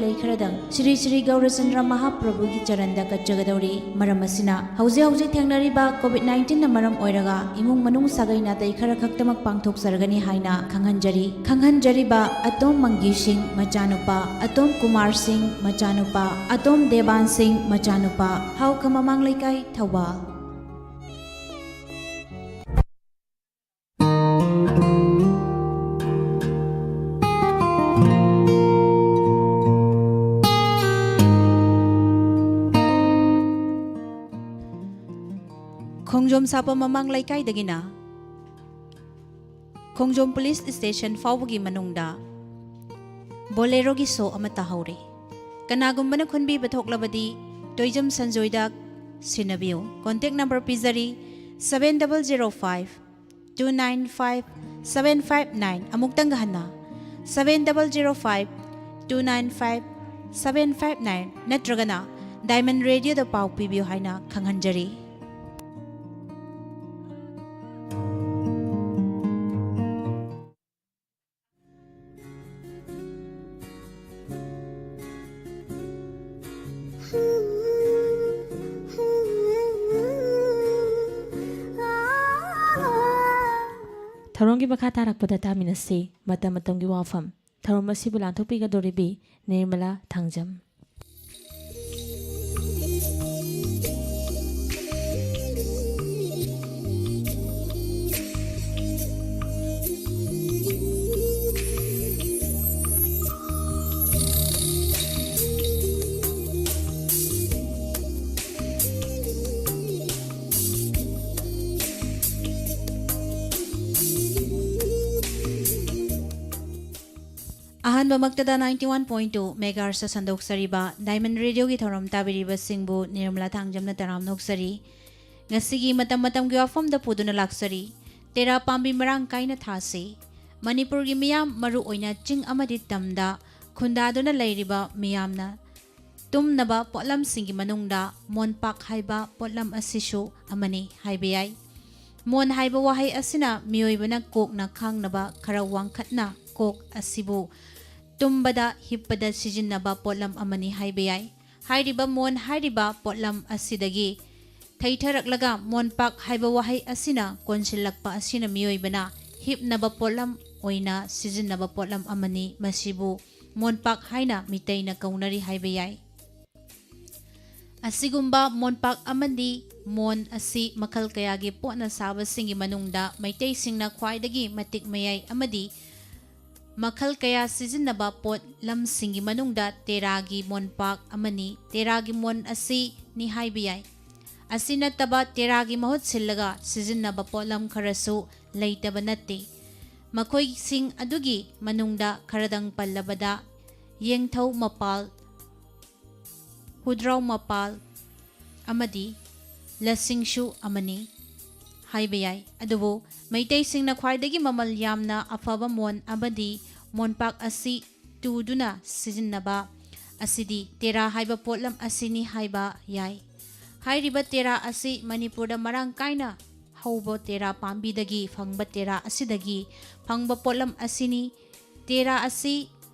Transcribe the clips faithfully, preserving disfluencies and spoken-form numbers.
ꯂꯩ ꯈꯔꯗꯪ ꯁ꯭ꯔꯤ ꯁ꯭ꯔꯤ ꯒꯧꯔꯆꯟꯗ꯭ꯔ ꯃꯍꯥꯄ꯭ꯔꯚꯨꯒꯤ ꯆꯔꯟꯗ ꯀꯠꯆꯒꯗꯧꯔꯤ꯫ ꯃꯔꯝ ꯑꯁꯤꯅ, ꯍꯧꯖꯤꯛ ꯍꯧꯖꯤꯛ ꯊꯦꯡꯅꯔꯤꯕ ꯀꯣꯚꯤꯗ ꯅꯥꯏꯟꯇꯤꯟꯅ ꯃꯔꯝ ꯑꯣꯏꯔꯒ ꯏꯃꯨꯡ ꯃꯅꯨꯡ ꯁꯥꯒꯩ ꯅꯥꯇꯩ ꯈꯔ ꯈꯛꯇꯃꯛ ꯄꯥꯡꯊꯣꯛꯆꯔꯒꯅꯤ ꯍꯥꯏꯅ ꯈꯪꯍꯟꯖꯔꯤ꯫ ꯈꯪꯍꯟꯖꯔꯤꯕ: ꯑꯇꯣꯝ ꯃꯪꯒꯤ ꯁꯤꯡ, ꯃꯆꯥꯅꯨꯄꯥ; ꯑꯇꯣꯝ ꯀꯨꯃꯥꯔ ꯁꯤꯡ, ꯃꯆꯥꯅꯨꯄꯥ; ꯑꯇꯣꯝ ꯗꯦꯕꯥꯟ ꯁꯤꯡ, ꯃꯆꯥꯅꯨꯄꯥ꯫ ꯍꯥꯎꯈ ꯃꯃꯥꯡ ꯂꯩꯀꯥꯏ, ꯊꯧꯕꯥꯜ꯫ ꯈꯣꯡꯖꯣꯝ ꯁꯥꯄꯝ ꯃꯃꯥꯡ ꯂꯩꯀꯥꯏꯗꯒꯤꯅ ꯈꯣꯡꯖꯣꯝ ꯄꯨꯂꯤꯁ ꯁ꯭ꯇꯦꯁꯟ ꯐꯥꯎꯕꯒꯤ ꯃꯅꯨꯡꯗ ꯕꯣꯂꯦꯔꯣꯒꯤ ꯁꯣ ꯑꯃ ꯇꯥꯍꯧꯔꯦ꯫ ꯀꯅꯥꯒꯨꯝꯕꯅ ꯈꯨꯟꯕꯤꯕ ꯊꯣꯛꯂꯕꯗꯤ ꯇꯣꯏꯖꯝ ꯁꯟꯖꯣꯏꯗ ꯁꯤꯟꯅꯕꯤꯌꯨ꯫ ꯀꯣꯟꯇꯦꯛ ꯅꯝꯕꯔ ꯄꯤꯖꯔꯤ: seven double zero five two nine five seven five nine꯫ ꯑꯃꯨꯛꯇꯪꯒ ꯍꯟꯅ: seven double zero five two nine five seven five nine, ꯅꯠꯇ꯭ꯔꯒꯅ ꯗꯥꯏꯃꯟ ꯔꯦꯗꯤꯑꯣꯗ ꯄꯥꯎ ꯄꯤꯕꯤꯌꯨ ꯍꯥꯏꯅ ꯈꯪꯍꯟꯖꯔꯤ꯫ ꯊꯧꯔꯝꯒꯤ ꯃꯈꯥ ꯇꯥꯔꯛꯄꯗ ꯇꯥꯃꯤꯟꯅꯁꯤ꯫ ꯃꯇꯝ ꯃꯇꯝꯒꯤ ꯋꯥꯐꯝ꯫ ꯊꯧꯔꯝ ꯑꯁꯤꯕꯨ ꯂꯥꯟꯊꯣꯛꯄꯤꯒꯗꯧꯔꯤꯕꯤ ꯅꯤꯔꯃꯂꯥ ꯊꯥꯡꯖꯝ꯫ ꯑꯍꯥꯟꯕꯃꯛꯇꯗ ninety one point two megahertz ꯁꯟꯗꯣꯛꯆꯔꯤꯕ ꯗꯥꯏꯃꯟ ꯔꯦꯗꯤꯑꯣꯒꯤ ꯊꯧꯔꯝ ꯇꯥꯕꯤꯔꯤꯕꯁꯤꯡꯕꯨ ꯅꯤꯔꯃꯂꯥ ꯊꯥꯡꯖꯝꯅ ꯇꯔꯥꯝꯅ ꯑꯣꯛꯆꯔꯤ꯫ ꯉꯁꯤꯒꯤ ꯃꯇꯝ ꯃꯇꯝꯒꯤ ꯋꯥꯐꯝꯗ ꯄꯨꯗꯨꯅ ꯂꯥꯛꯆꯔꯤ꯫ ꯇꯦꯔꯥ ꯄꯥꯝꯕꯤ ꯃꯔꯥꯡ ꯀꯥꯏꯅ ꯊꯥꯁꯤ꯫ ꯃꯅꯤꯄꯨꯔꯒꯤ ꯃꯤꯌꯥꯝ, ꯃꯔꯨ ꯑꯣꯏꯅ ꯆꯤꯡ ꯑꯃꯗꯤ ꯇꯝꯗ ꯈꯨꯟꯗꯥꯗꯨꯅ ꯂꯩꯔꯤꯕ ꯃꯤꯌꯥꯝꯅ ꯇꯨꯝꯅꯕ ꯄꯣꯠꯂꯝꯁꯤꯡꯒꯤ ꯃꯅꯨꯡꯗ ꯃꯣꯟꯄꯥꯛ ꯍꯥꯏꯕ ꯄꯣꯠꯂꯝ ꯑꯁꯤꯁꯨ ꯑꯃꯅꯤ ꯍꯥꯏꯕ ꯌꯥꯏ꯫ ꯃꯣꯟ ꯍꯥꯏꯕ ꯋꯥꯍꯩ ꯑꯁꯤꯅ ꯃꯤꯑꯣꯏꯕꯅ ꯀꯣꯛꯅ ꯈꯥꯡꯅꯕ ꯈꯔ ꯋꯥꯡꯈꯠꯅ ꯀꯣꯛ ꯑꯁꯤꯕꯨ ꯇꯨꯝꯕꯗ, ꯍꯤꯞꯄꯗ ꯁꯤꯖꯤꯟꯅꯕ ꯄꯣꯠꯂꯝ ꯑꯃꯅꯤ ꯍꯥꯏꯕ ꯌꯥꯏ꯫ ꯍꯥꯏꯔꯤꯕ ꯃꯣꯟ ꯍꯥꯏꯔꯤꯕ ꯄꯣꯠꯂꯝ ꯑꯁꯤꯗꯒꯤ ꯊꯩꯊꯔꯛꯂꯒ ꯃꯣꯟꯄꯥꯛ ꯍꯥꯏꯕ ꯋꯥꯍꯩ ꯑꯁꯤꯅ ꯀꯣꯟꯁꯤꯜꯂꯛꯄ ꯑꯁꯤꯅ ꯃꯤꯑꯣꯏꯕꯅ ꯍꯤꯞꯅꯕ ꯄꯣꯠꯂꯝ ꯑꯣꯏꯅ ꯁꯤꯖꯤꯟꯅꯕ ꯄꯣꯠꯂꯝ ꯑꯃꯅꯤ꯫ ꯃꯁꯤꯕꯨ ꯃꯣꯟꯄꯥꯛ ꯍꯥꯏꯅ ꯃꯤꯇꯩꯅ ꯀꯧꯅꯔꯤ ꯍꯥꯏꯕ ꯌꯥꯏ꯫ ꯑꯁꯤꯒꯨꯝꯕ ꯃꯣꯟꯄꯥꯛ ꯑꯃꯗꯤ ꯃꯣꯟ ꯑꯁꯤ ꯃꯈꯜ ꯀꯌꯥꯒꯤ ꯄꯣꯠꯅ ꯁꯥꯕꯁꯤꯡꯒꯤ ꯃꯅꯨꯡꯗ ꯃꯩꯇꯩꯁꯤꯡꯅ ꯈ꯭ꯋꯥꯏꯗꯒꯤ ꯃꯇꯤꯛ ꯃꯌꯥꯏ ꯑꯃꯗꯤ ꯃꯈꯜ ꯀꯌꯥ ꯁꯤꯖꯤꯟꯅꯕ ꯄꯣꯠꯂꯝꯁꯤꯡꯒꯤ ꯃꯅꯨꯡꯗ ꯇꯦꯔꯥꯒꯤ ꯃꯣꯟꯄꯥꯛ ꯑꯃꯅꯤ꯫ ꯇꯦꯔꯥꯒꯤ ꯃꯣꯟ ꯑꯁꯤꯅꯤ ꯍꯥꯏꯕ ꯌꯥꯏ꯫ ꯑꯁꯤ ꯅꯠꯇꯕ ꯇꯦꯔꯥꯒꯤ ꯃꯍꯨꯠ ꯁꯤꯜꯂꯒ ꯁꯤꯖꯤꯟꯅꯕ ꯄꯣꯠꯂꯝ ꯈꯔꯁꯨ ꯂꯩꯇꯕ ꯅꯠꯇꯦ꯫ ꯃꯈꯣꯏꯁꯤꯡ ꯑꯗꯨꯒꯤ ꯃꯅꯨꯡꯗ ꯈꯔꯗꯪ ꯄꯜꯂꯕꯗ ꯌꯦꯡꯊꯧ ꯃꯄꯥꯜ, ꯍꯨꯗ꯭ꯔꯥꯎ ꯃꯄꯥꯜ ꯑꯃꯗꯤ ꯂꯁꯤꯡꯁꯨ ꯑꯃꯅꯤ ꯍꯥꯏꯕ ꯌꯥꯏ꯫ ꯑꯗꯨꯕꯨ ꯃꯩꯇꯩꯁꯤꯡꯅ ꯈ꯭ꯋꯥꯏꯗꯒꯤ ꯃꯃꯜ ꯌꯥꯝꯅ ꯑꯐꯕ ꯃꯣꯟ ꯑꯃꯗꯤ ꯃꯣꯟꯄꯥꯛ ꯑꯁꯤ ꯇꯨꯗꯨꯅ ꯁꯤꯖꯤꯟꯅꯕ ꯑꯁꯤꯗꯤ ꯇꯦꯔꯥ ꯍꯥꯏꯕ ꯄꯣꯠꯂꯝ ꯑꯁꯤꯅꯤ ꯍꯥꯏꯕ ꯌꯥꯏ꯫ ꯍꯥꯏꯔꯤꯕ ꯇꯦꯔꯥ ꯑꯁꯤ ꯃꯅꯤꯄꯨꯔꯗ ꯃꯔꯥꯡ ꯀꯥꯏꯅ ꯍꯧꯕ ꯇꯦꯔꯥ ꯄꯥꯝꯕꯤꯗꯒꯤ ꯐꯪꯕ ꯇꯦꯔꯥ ꯑꯁꯤꯗꯒꯤ ꯐꯪꯕ ꯄꯣꯠꯂꯝ ꯑꯁꯤꯅꯤ꯫ ꯇꯦꯔꯥ ꯑꯁꯤ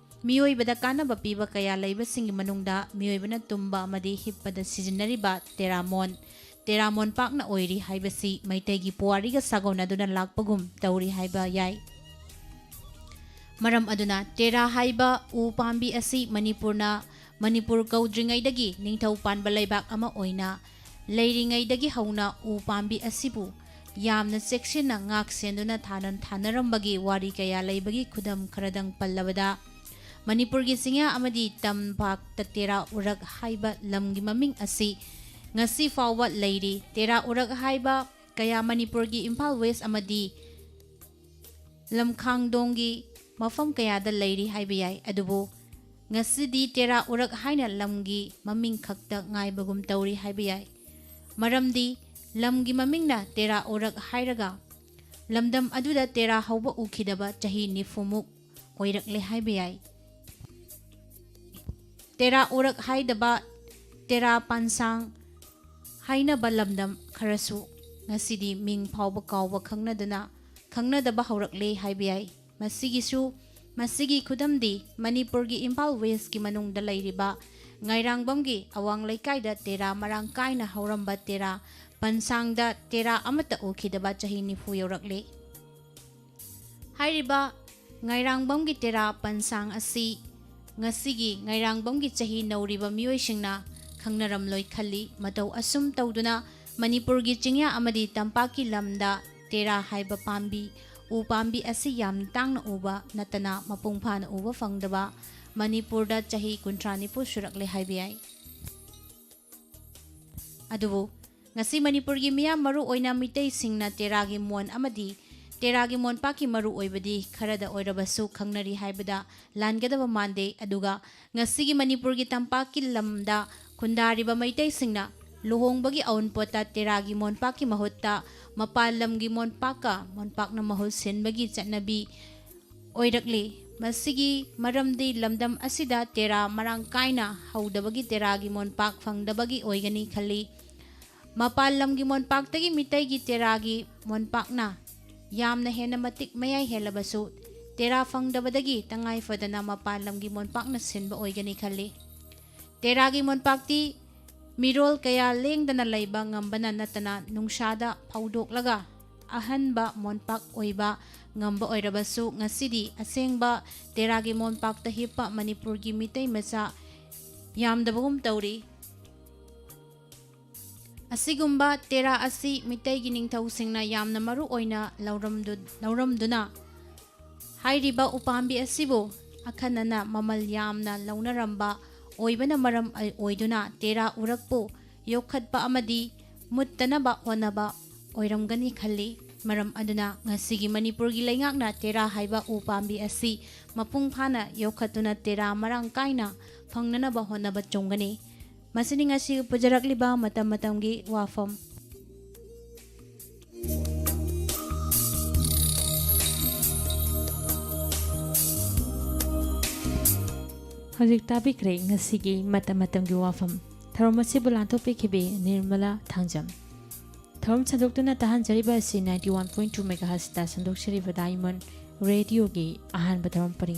ꯃꯤꯑꯣꯏꯕꯗ ꯀꯥꯟꯅꯕ ꯄꯤꯕ ꯀꯌꯥ ꯂꯩꯕꯁꯤꯡꯒꯤ ꯃꯅꯨꯡꯗ ꯃꯤꯑꯣꯏꯕꯅ ꯇꯨꯝꯕ ꯑꯃꯗꯤ ꯍꯤꯞꯄꯗ ꯁꯤꯖꯤꯟꯅꯔꯤꯕ ꯇꯦꯔꯥꯃꯣꯟ, ꯇꯦꯔꯥꯃꯣꯟ ꯄꯥꯛꯅ ꯑꯣꯏꯔꯤ ꯍꯥꯏꯕꯁꯤ ꯃꯩꯇꯩꯒꯤ ꯄꯨꯋꯥꯔꯤꯒ ꯁꯥꯒꯣꯟꯅꯗꯨꯅ ꯂꯥꯛꯄꯒꯨꯝ ꯇꯧꯔꯤ ꯍꯥꯏꯕ ꯌꯥꯏ꯫ ꯃꯔꯝ ꯑꯗꯨꯅ ꯇꯦꯔꯥ ꯍꯥꯏꯕ ꯎ ꯄꯥꯝꯕꯤ ꯑꯁꯤ ꯃꯅꯤꯄꯨꯔꯅ, ꯃꯅꯤꯄꯨꯔ ꯀꯧꯗ꯭ꯔꯤꯉꯩꯗꯒꯤ ꯅꯤꯡꯊꯧ ꯄꯥꯟꯕ ꯂꯩꯕꯥꯛ ꯑꯃ ꯑꯣꯏꯅ ꯂꯩꯔꯤꯉꯩꯗꯒꯤ ꯍꯧꯅ ꯎ ꯄꯥꯝꯕꯤ ꯑꯁꯤꯕꯨ ꯌꯥꯝꯅ ꯆꯦꯛꯁꯤꯟꯅ ꯉꯥꯛ ꯁꯦꯟꯗꯨꯅ ꯊꯥꯅ-, ꯊꯥꯅꯔꯝꯕꯒꯤ ꯋꯥꯔꯤ ꯀꯌꯥ ꯂꯩꯕꯒꯤ ꯈꯨꯗꯝ ꯈꯔꯗꯪ ꯄꯜꯂꯕꯗ, ꯃꯅꯤꯄꯨꯔꯒꯤ ꯆꯤꯡꯌꯥ ꯑꯃꯗꯤ ꯇꯝꯄꯥꯛꯇ ꯇꯦꯔꯥ ꯎꯔꯛ ꯍꯥꯏꯕ ꯂꯝꯒꯤ ꯃꯃꯤꯡ ꯑꯁꯤ ꯉꯁꯤ ꯐꯥꯎꯕ ꯂꯩꯔꯤ꯫ ꯇꯦꯔꯥ ꯎꯔꯛ ꯍꯥꯏꯕ ꯀꯌꯥ ꯃꯅꯤꯄꯨꯔꯒꯤ ꯏꯝꯐꯥꯜ ꯋꯦꯁ ꯑꯃꯗꯤ ꯂꯝꯈꯥꯡꯗꯣꯡꯒꯤ ꯃꯐꯝ ꯀꯌꯥꯗ ꯂꯩꯔꯤ ꯍꯥꯏꯕ ꯌꯥꯏ꯫ ꯑꯗꯨꯕꯨ ꯉꯁꯤꯗꯤ ꯇꯦꯔꯥ ꯎꯔꯛ ꯍꯥꯏꯅ ꯂꯝꯒꯤ ꯃꯃꯤꯡ ꯈꯛꯇ ꯉꯥꯏꯕꯒꯨꯝ ꯇꯧꯔꯤ ꯍꯥꯏꯕ ꯌꯥꯏ꯫ ꯃꯔꯝꯗꯤ ꯂꯝꯒꯤ ꯃꯃꯤꯡꯅ ꯇꯦꯔꯥ ꯎꯔꯛ ꯍꯥꯏꯔꯒ ꯂꯝꯗꯝ ꯑꯗꯨꯗ ꯇꯦꯔꯥ ꯍꯧꯕ ꯎꯈꯤꯗꯕ ꯆꯍꯤ ꯅꯤꯐꯨꯃꯨꯛ ꯑꯣꯏꯔꯛꯂꯦ ꯍꯥꯏꯕ ꯌꯥꯏ꯫ ꯇꯦꯔꯥ ꯎꯔꯛ ꯍꯥꯏꯗꯕ ꯇꯦꯔꯥ ꯄꯥꯟꯁꯥꯡ ꯍꯥꯏꯅꯕ ꯂꯝꯗꯝ ꯈꯔꯁꯨ ꯉꯁꯤꯗꯤ ꯃꯤꯡ ꯐꯥꯎꯕ ꯀꯥꯎꯕ ꯈꯪꯅꯗꯅ, ꯈꯪꯅꯗꯕ ꯍꯧꯔꯛꯂꯦ ꯍꯥꯏꯕ ꯌꯥꯏ꯫ ꯃꯁꯤꯒꯤꯁꯨ ꯃꯁꯤꯒꯤ ꯈꯨꯗꯝꯗꯤ ꯃꯅꯤꯄꯨꯔꯒꯤ ꯏꯝꯐꯥꯜ ꯋꯦꯁꯀꯤ ꯃꯅꯨꯡꯗ ꯂꯩꯔꯤꯕ ꯉꯥꯏꯔꯥꯡꯕꯝꯒꯤ ꯑꯋꯥꯡ ꯂꯩꯀꯥꯏꯗ ꯇꯦꯔꯥ ꯃꯔꯥꯡ ꯀꯥꯏꯅ ꯍꯧꯔꯝꯕ ꯇꯦꯔꯥ ꯄꯟꯁꯥꯡꯗ ꯇꯦꯔꯥ ꯑꯃꯠꯇ ꯎꯈꯤꯗꯕ ꯆꯍꯤ ꯅꯤꯐꯨ ꯌꯧꯔꯛꯂꯦ꯫ ꯍꯥꯏꯔꯤꯕ ꯉꯥꯏꯔꯥꯡꯕꯝꯒꯤ ꯇꯦꯔꯥ ꯄꯟꯁꯥꯡ ꯑꯁꯤ ꯉꯁꯤꯒꯤ ꯉꯥꯏꯔꯥꯡꯕꯝꯒꯤ ꯆꯍꯤ ꯅꯧꯔꯤꯕ ꯃꯤꯑꯣꯏꯁꯤꯡꯅ ꯈꯪꯅꯔꯝꯂꯣꯏ ꯈꯜꯂꯤ꯫ ꯃꯇꯧ ꯑꯁꯨꯝ ꯇꯧꯗꯨꯅ ꯃꯅꯤꯄꯨꯔꯒꯤ ꯆꯤꯡꯌꯥ ꯑꯃꯗꯤ ꯇꯝꯄꯥꯛꯀꯤ ꯂꯝꯗ ꯇꯦꯔꯥ ꯍꯥꯏꯕ ꯄꯥꯝꯕꯤ, ꯎ ꯄꯥꯝꯕꯤ ꯑꯁꯤ ꯌꯥꯝ ꯇꯥꯡꯅ ꯎꯕ ꯅꯠꯇꯅ ꯃꯄꯨꯡ ꯐꯥꯅ ꯎꯕ ꯐꯪꯗꯕ ꯃꯅꯤꯄꯨꯔꯗ ꯆꯍꯤ ꯀꯨꯟꯊ꯭ꯔꯥ ꯅꯤꯐꯨ ꯁꯨꯔꯛꯂꯦ ꯍꯥꯏꯕ ꯌꯥꯏ꯫ ꯑꯗꯨꯕꯨ ꯉꯁꯤ ꯃꯅꯤꯄꯨꯔꯒꯤ ꯃꯤꯌꯥꯝ, ꯃꯔꯨ ꯑꯣꯏꯅ ꯃꯤꯇꯩꯁꯤꯡꯅ ꯇꯦꯔꯥꯒꯤ ꯃꯣꯟ ꯑꯃꯗꯤ ꯇꯦꯔꯥꯒꯤ ꯃꯣꯟꯄꯥꯛꯀꯤ ꯃꯔꯨ ꯑꯣꯏꯕꯗꯤ ꯈꯔꯗ ꯑꯣꯏꯔꯕꯁꯨ ꯈꯪꯅꯔꯤ ꯍꯥꯏꯕꯗ ꯂꯥꯟꯒꯗꯕ ꯃꯥꯟꯗꯦ꯫ ꯑꯗꯨꯒ ꯉꯁꯤꯒꯤ ꯃꯅꯤꯄꯨꯔꯒꯤ ꯇꯝꯄꯥꯛꯀꯤ ꯂꯝꯗ ꯈꯨꯟꯗꯥꯔꯤꯕ ꯃꯩꯇꯩꯁꯤꯡꯅ ꯂꯨꯍꯣꯡꯕꯒꯤ ꯑꯎꯟꯄꯣꯠꯇ ꯇꯦꯔꯥꯒꯤ ꯃꯣꯟꯄꯥꯛꯀꯤ ꯃꯍꯨꯠꯇ ꯃꯄꯥꯟ ꯂꯝꯒꯤ ꯃꯣꯟꯄꯥꯛꯀ ꯃꯣꯟꯄꯥꯛꯅ ꯃꯍꯨꯠ ꯁꯤꯟꯕꯒꯤ ꯆꯠꯅꯕꯤ ꯑꯣꯏꯔꯛꯂꯤ꯫ ꯃꯁꯤꯒꯤ ꯃꯔꯝꯗꯤ ꯂꯝꯗꯝ ꯑꯁꯤꯗ ꯇꯦꯔꯥ ꯃꯔꯥꯡ ꯀꯥꯏꯅ ꯍꯧꯗꯕꯒꯤ, ꯇꯦꯔꯥꯒꯤ ꯃꯣꯟꯄꯥꯛ ꯐꯪꯗꯕꯒꯤ ꯑꯣꯏꯒꯅꯤ ꯈꯜꯂꯤ꯫ ꯃꯄꯥꯟ ꯂꯝꯒꯤ ꯃꯣꯟꯄꯥꯛꯇꯒꯤ ꯃꯤꯇꯩꯒꯤ ꯇꯦꯔꯥꯒꯤ ꯃꯣꯟꯄꯥꯛꯅ ꯌꯥꯝꯅ ꯍꯦꯟꯅ ꯃꯇꯤꯛ ꯃꯌꯥꯏ ꯍꯦꯜꯂꯕꯁꯨ, ꯇꯦꯔꯥ ꯐꯪꯗꯕꯗꯒꯤ ꯇꯉꯥꯏ ꯐꯗꯅ ꯃꯄꯥꯟ ꯂꯝꯒꯤ ꯃꯣꯟꯄꯥꯛꯅ ꯁꯤꯟꯕ ꯑꯣꯏꯒꯅꯤ ꯈꯜꯂꯤ꯫ ꯇꯦꯔꯥꯒꯤ ꯃꯣꯟꯄꯥꯛꯇꯤ ꯃꯤꯔꯣꯜ ꯀꯌꯥ ꯂꯦꯡꯗꯅ ꯂꯩꯕ ꯉꯝꯕꯅ ꯅꯠꯇꯅ ꯅꯨꯡꯁꯥꯗ ꯐꯧꯗꯣꯛꯂꯒ ꯑꯍꯟꯕ ꯃꯣꯟꯄꯥꯛ ꯑꯣꯏꯕ ꯉꯝꯕ ꯑꯣꯏꯔꯕꯁꯨ, ꯉꯁꯤꯗꯤ ꯑꯁꯦꯡꯕ ꯇꯦꯔꯥꯒꯤ ꯃꯣꯟꯄꯥꯛꯇ ꯍꯤꯞꯄ ꯃꯅꯤꯄꯨꯔꯒꯤ ꯃꯤꯇꯩ ꯃꯆꯥ ꯌꯥꯝꯗꯕꯒꯨꯝ ꯇꯧꯔꯤ꯫ ꯑꯁꯤꯒꯨꯝꯕ ꯇꯦꯔꯥ ꯑꯁꯤ ꯃꯤꯇꯩꯒꯤ ꯅꯤꯡꯊꯧꯁꯤꯡꯅ ꯌꯥꯝꯅ ꯃꯔꯨ ꯑꯣꯏꯅ ꯂꯧꯔꯝꯗꯨ-, ꯂꯧꯔꯝꯗꯨꯅ ꯍꯥꯏꯔꯤꯕ ꯎꯄꯥꯝꯕꯤ ꯑꯁꯤꯕꯨ ꯑꯈꯟꯅꯅ ꯃꯃꯜ ꯌꯥꯝꯅ ꯂꯧꯅꯔꯝꯕ ꯑꯣꯏꯕꯅ ꯃꯔꯝ ꯑꯣꯏꯗꯨꯅ ꯇꯦꯔꯥ ꯎꯔꯛꯄꯨ ꯌꯣꯛꯈꯠꯄ ꯑꯃꯗꯤ ꯃꯨꯠꯇꯅꯕ ꯍꯣꯠꯅꯕ ꯑꯣꯏꯔꯝꯒꯅꯤ ꯈꯜꯂꯤ꯫ ꯃꯔꯝ ꯑꯗꯨꯅ ꯉꯁꯤꯒꯤ ꯃꯅꯤꯄꯨꯔꯒꯤ ꯂꯩꯉꯥꯛꯅ ꯇꯦꯔꯥ ꯍꯥꯏꯕ ꯎ ꯄꯥꯝꯕꯤ ꯑꯁꯤ ꯃꯄꯨꯡ ꯐꯥꯅ ꯌꯣꯛꯈꯠꯇꯨꯅ ꯇꯦꯔꯥ ꯃꯔꯥꯡ ꯀꯥꯏꯅ ꯐꯪꯅꯅꯕ ꯍꯣꯠꯅꯕ ꯆꯨꯝꯒꯅꯤ꯫ ꯃꯁꯤꯅꯤ ꯉꯁꯤ ꯄꯨꯖꯔꯛꯂꯤꯕ ꯃꯇꯝ ꯃꯇꯝꯒꯤ ꯋꯥꯐꯝ꯫ ꯍꯧꯖꯤꯛ ꯇꯥꯕꯤꯈ꯭ꯔꯦ ꯉꯁꯤꯒꯤ ꯃꯇꯝ ꯃꯇꯝꯒꯤ ꯋꯥꯐꯝ꯫ ꯊꯧꯔꯝ ꯑꯁꯤꯕꯨ ꯂꯥꯟꯊꯣꯛꯄꯤꯈꯤꯕꯤ ꯅꯤꯔꯃꯂꯥ ꯊꯥꯡꯖꯝ꯫ ꯊꯧꯔꯝ ꯁꯟꯗꯣꯛꯇꯨꯅ ꯇꯥꯍꯟꯖꯔꯤꯕ ꯑꯁꯤ ninety one point two megahertzꯇ ꯁꯟꯗꯣꯛꯆꯔꯤꯕ Diamond ꯔꯦꯗꯤꯑꯣꯒꯤ ꯑꯍꯥꯟꯕ ꯊꯧꯔꯝ ꯄꯔꯤꯡ